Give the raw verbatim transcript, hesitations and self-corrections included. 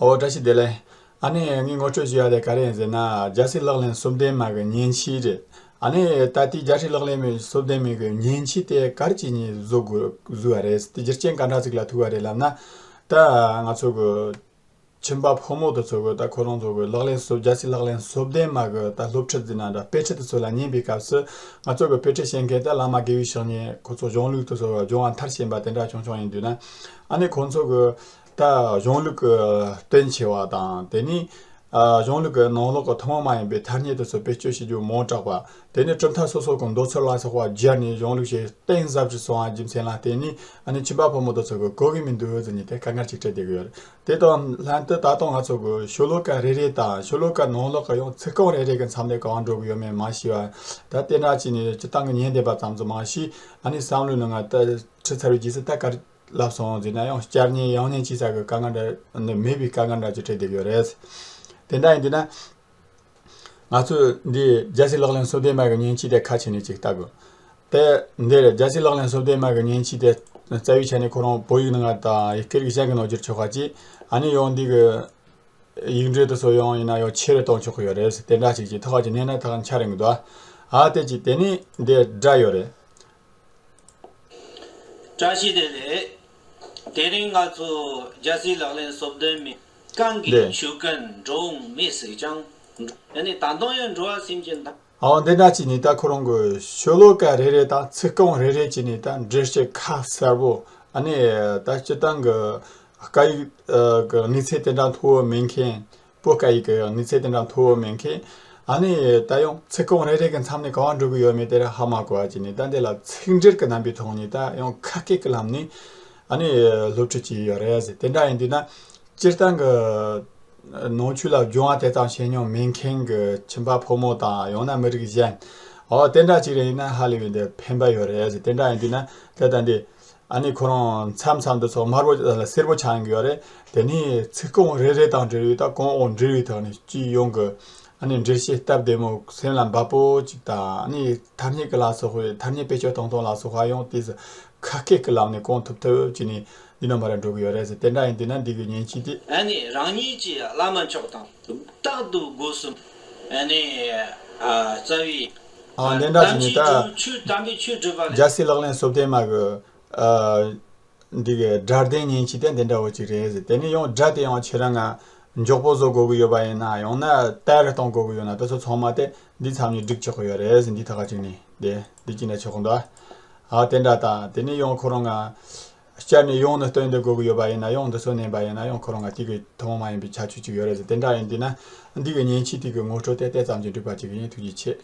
ཨོ། བཀྲ་ཤིས་བདེ་ལེགས། ཨ་ནི་ངས་ངོ་སྤྲོད་ཞུ་ཡ་དེ་ག་རེ་ཡིན་ཟེར་ན། རྒྱལ་སྲས་ལག་ལེན་སོ་བདུན་མ་གི་མཉེན་ཆས་རེད། ཨ་ནི་ད་ལྟའི་རྒྱལ་སྲས་ལག་ལེན་སོ་བདུན་མའི་གི་མཉེན་ཆས་དེ་ག་རེ་བྱས་ནས་བཟོ་དགོས་བཟོས་པ་རེད། དེ་རྒྱུ་རྐྱེན་ག་འདྲ་ཅིག་ལ་ཐུག་པ་རེད་ལབ་ན། ད་ང་ཚོ་གི་ཁྱིམ་པ་ཕོ་མོ་དེ་ཚོ་གི་ད་ཁོ་རང་ཚོ་གི་ལག་ལེན་སོ་རྒྱལ་སྲས་ལག་ལེན་སོ་བདུན་མ་གི་ད་སློབ་ཁྲིད་ཟེར་ན་འདྲ། དཔེ་ཁྲིད་དེ་ཚོ་ལ་ཉན་པའི་སྐབས་སུ། ང་ཚོ་གི་དཔེ་ཁྲིད་བཤད་མཁན་ད་བླ་མ་དགེ་བའི་བཤེས་གཉེན། ཁོ་ཚོ་གཞུང་ལུགས་དེ་ཚོ་སྦྱོང་བ་མཐར་ཕྱིན་པ་དེ་འདྲ་བྱུང་བྱུང་ཡིན་དུས་ན། ཨ་ནི་ཁོང་ཚོ་གི་ད་གཞུང་ལུགས་ཀྱི་བསྟན་ཆེ་བ་དང་། དེ་ནས་ཨ་གཞུང་ལུགས་ཀྱི་ནང་ལོགས་ཀྱི་ཐུན་མོང་མ་ཡིན་པའི་ཐ་སྙད་དེ་ཚོ་བེད་སྤྱོད་བྱེད་རྒྱུ་མང་དྲགས་པ། དེ་ནས་གྲུབ་མཐའ་སོ་སོ་གི་མདོ་ཚུལ་ལ་སོགས་པ་སྦྱར་ནས་གཞུང་ལུགས་ཤིག་གཏིང་ཟབ་ཅིག་སོང་བ་རྒྱུ་མཚན་ལ་བརྟེན་ནས། ཨ་ནི་ཁྱིམ་པ་ཕོ་མོ་དེ་ཚོ་གི་གོ་གི་མི་འདུག་ཟེར་ནས་དེ་དཀའ་ངལ་ཅིག་འཕྲད་བསྡད་ཀྱི་ཡོད་རེད། དེ་དང་ལྷན་དུ་ད་དུང་ང་ཚོ་གི་ཤོ་ལོ་ཀ་རེ་རེ་དང་ཤོ་ལོ་ཀ་ནང་ལོགས་ཀྱི་ཡང་ཚིག་རྐང་རེ་རེ་གི་མཚམས་ནས་གང་འགྲོ་གི་ཡོད་མེད་མ་ཤེས་པ། ད་དེ་འདྲ་བྱས་ནས་སྤྱིར་བཏང་གི་ཉན་བསྡད་པ་ཙམ་ཙམ་མ་ཤེས། ཨ་ནི་བསམ་བློའི་ནང་ང་ད་ཁྲིད་ཚར་བའི་རྗེས་སུ་ད་ག་རེ་ལབ་སོང་ཟེར་ན། ཡང་བསྐྱར་ཉན་ཡང་ཉན་བྱེད་ས་གི་དཀའ་ངལ་འདྲ་ནི་མེད་པའི་དཀའ་ངལ་འདྲ་ཅིག་འཕྲད་བསྡད་ཀྱི་ཡོད་རེད། དེ་འདྲ་ཡིན་དུས་ན། ང་ཚོས་འདི་རྒྱལ་སྲས་ལག་ལེན་སོ་བདུན་མ་གི་མཉེན་ཆས་དེ་ཁ་ཕྱེ་ནས་ཅིག་ལྟ་དགོས། དེ་འདིར་རྒྱལ་སྲས་ལག་ལེན་སོ་བདུན་མ་གི་མཉེན་ཆས་དེ་རྩ་བའི་ཆ་ནས་ཁོ་རང་བོད་ཡིག་ནང་ང་དང་ཡི་གེ་རིགས་གཞན་གྱི་ནང་བསྒྱུར་ཆོག་པ་ཅིག་ཨ་ནི་ཡང་འདི་གི་ཡིག་འབྲུ་དེ་ཚོ་ཡང་ཡིན་ན་ཡང་ཆེ་རུ་གཏོང་ཆོག་གི་ཡོད་རེད། དེ་འདྲ་ཅིག་ཅིག་ཐག་ཅིག་ཉན་ན་ཐག་ཆ་རིང་གི་འདུག་ཨ་དེ་ཅིག་དེ་ནས་འདི་སྒྲ་ཡོད་རེད། བཀྲ་ཤིས་བདེ་ལེགས། དེ་རིང་ང་ཚོ་རྒྱལ་སྲས་ལག་ལེན་སོ་བདུན་མའི་གང་གི་འདི་ཆོས་ཀུན་འགྲོ་འོང་མེད་སྲིད་ཀྱང་། ཡང་ནི་ད་དུང་ཡང་འགྲོ་བ་སེམས་ཅན་དང་། འོ། འདི་འདྲ་བྱས་ནས་ད་ཁོ་རང་གི་ཤོ་ལོ་ཀ་རེ་རེ་དང་ཚིག་རྐང་རེ་རེ་བྱས་ནས་ད་འགྲེལ་བཤད་ཁ་གསལ་པོ། ཨ་ནི་ད་སྤྱིར་བཏང་གི་སྐད་ཡིག་གི་གནས་ཚད་དེ་འདྲ་མཐོ་བོ་མེད་མཁན། བོད་སྐད་ཡིག་གི་གནས་ཚད་དེ་འདྲ་མཐོ་བོ་མེད་མཁན། ཨ་ནི་ད་ཡང་ཚིག་རྐང་རེ་རེ་གི་མཚམས་ནས་ག་པར་འགྲོ་གི་ཡོད་མེད་དེ་ར་ཧ་མ་གོ་བ་བྱས་ནས། ད་འདི་ལ་ཚིག་འགྲེལ་གྱི་རྣམ་པའི་ཐོག་ནས་ད་ཡང་ཁ་སྐད་ཀྱི་ལམ་ནས་ཨ་ནི་སློབ་ཁྲིད་བྱས་ཡོད་རེད་ཟེར། དེ་འདྲ་ཡིན་དུས་ན། སྤྱིར་བཏང་གི་ནང་ཆོས་ལ་སྦྱོང་བ་དེ་ཙམ་བྱེད་མྱོང་མེད་མཁན་གྱི་ཁྱིམ་པ་ཕོ་མོ་དང་། ཡང་ན་མི་རིགས་གཞན། འོ། དེ་འདྲ་ཅིག་རེ་ཡིན་ན་ཧ་ལས་པའི་འདི་ཕན་པ་ཡོད་རེད་ཟེར། དེ་འདྲ་ཡིན་དུས་ན་ད་ལྟ་འདི། ཨ་ནི་ཁོ་རང་མཚམས་མཚམས་འདི་ཚོ་དམར་པོ་ལ་སེར་པོ་ཆགས་ཡོང་གི་ཡོད་རེད། དེ་ནས་ཚིག་རྐང་རེ་རེ་དང་འབྲེལ་བའི་ད་གོང་འོག་འབྲེལ་བའི་ཐོག་ནས་སྤྱི་ཡོངས་ཀྱི་ཨ་ནི་འགྲེལ་བཤད་སྟབས་བདེ་མོ། སེམས་ལ་འབབ་པོ་ཅིག་དང་། ཨ་ནི་ཐ་སྙད་ཀྱི་ལ་སོགས་པའི་ཐ་སྙད་བེད་སྤྱོད་གཏོང་སྟངས་ལ་སོགས་པ་ཡང་དེ་ཁ་སྐད་ཀྱི་ལམ་ནས་གང་ཐུབ་ཐུབ་བྱས་ནས་འདི་ནང་མར་འགྲོ་གི་ཡོད་རེད་ཟེར། དེ་འདྲ་ཡིན་དུས་ན་འདི་གི་མཉེན་ཆས་དེ། ཨ་ནི་རང་ཉིད་ཀྱི་བླ་མ་མཆོག་དང་རྟག་ཏུ་སྒོ་གསུམ། ཨ་ནི་ཨ་རྩ་བའི་ཨ་འདི་འདྲ་བྱས་ནས་ད་དམ་ཆོས་སྒྲུབ་ཆོས་དམ་པའི་ཆོས་སྒྲུབ་པ་ལས། རྒྱལ་སྲས་ལག་ལེན་སོ་བདུན་མ་གི་ཨ་འདི་གི་སྒྲ་ལྡན་མཉེན་ཆས་དེ་འདི་འདྲ་བོ་ཅིག་རེད་ཟེར། དེ་ནས་ཡང་སྒྲ་དེ་ཡང་ཁྱེད་རང་ང་མགྱོགས་པོ་བཟོ་དགོས་ཀྱི་ཡོད་པ་ཡིན་ན། ཡང་ན་དལ་རུ་གཏོང་དགོས་ཀྱི་ཡོད་ན། དེ་ཚོ་ཚང་མ་དེ་འདིའི་མཚམས་ནས་སྒྲིག་ཆོག་གི་ཡོད་རེད་ཟེར། འདིའི་ཐོག་ཁ་ཅིག་ནས་དེ་འདི་གཅིག་ན་ཆོག་གི་འདུག་ཨ་དེ་འདྲ་དང་། དེ་ནས་ཡང་ཁོ་རང་ང་བསྐྱར་ནས་ཡང་ནས་བཏོན་འདི་དགོས་ཀྱི་ཡོད་པ་ཡིན་ན། ཡང་འདི་ཚོ་ཉན་པ་ཡིན་ན། ཡང་ཁོ་རང་ང་དེ་གི་ཐུན་མོང་མ་ཡིན་པའི་ཁྱད་ཆོས་ཅིག་ཡོད་རེད་ཟེར། དེ་འདྲ་ཡིན་དུས་ན་འདི་གི་མཉེན་ཆས་དེ་གི་ངོ་སྤྲོད་དེ་དེ་ཙམ་གྱིས་འགྲིག་པ་ཅིག་ཡིན། ཐུགས་རྗེ་ཆེ།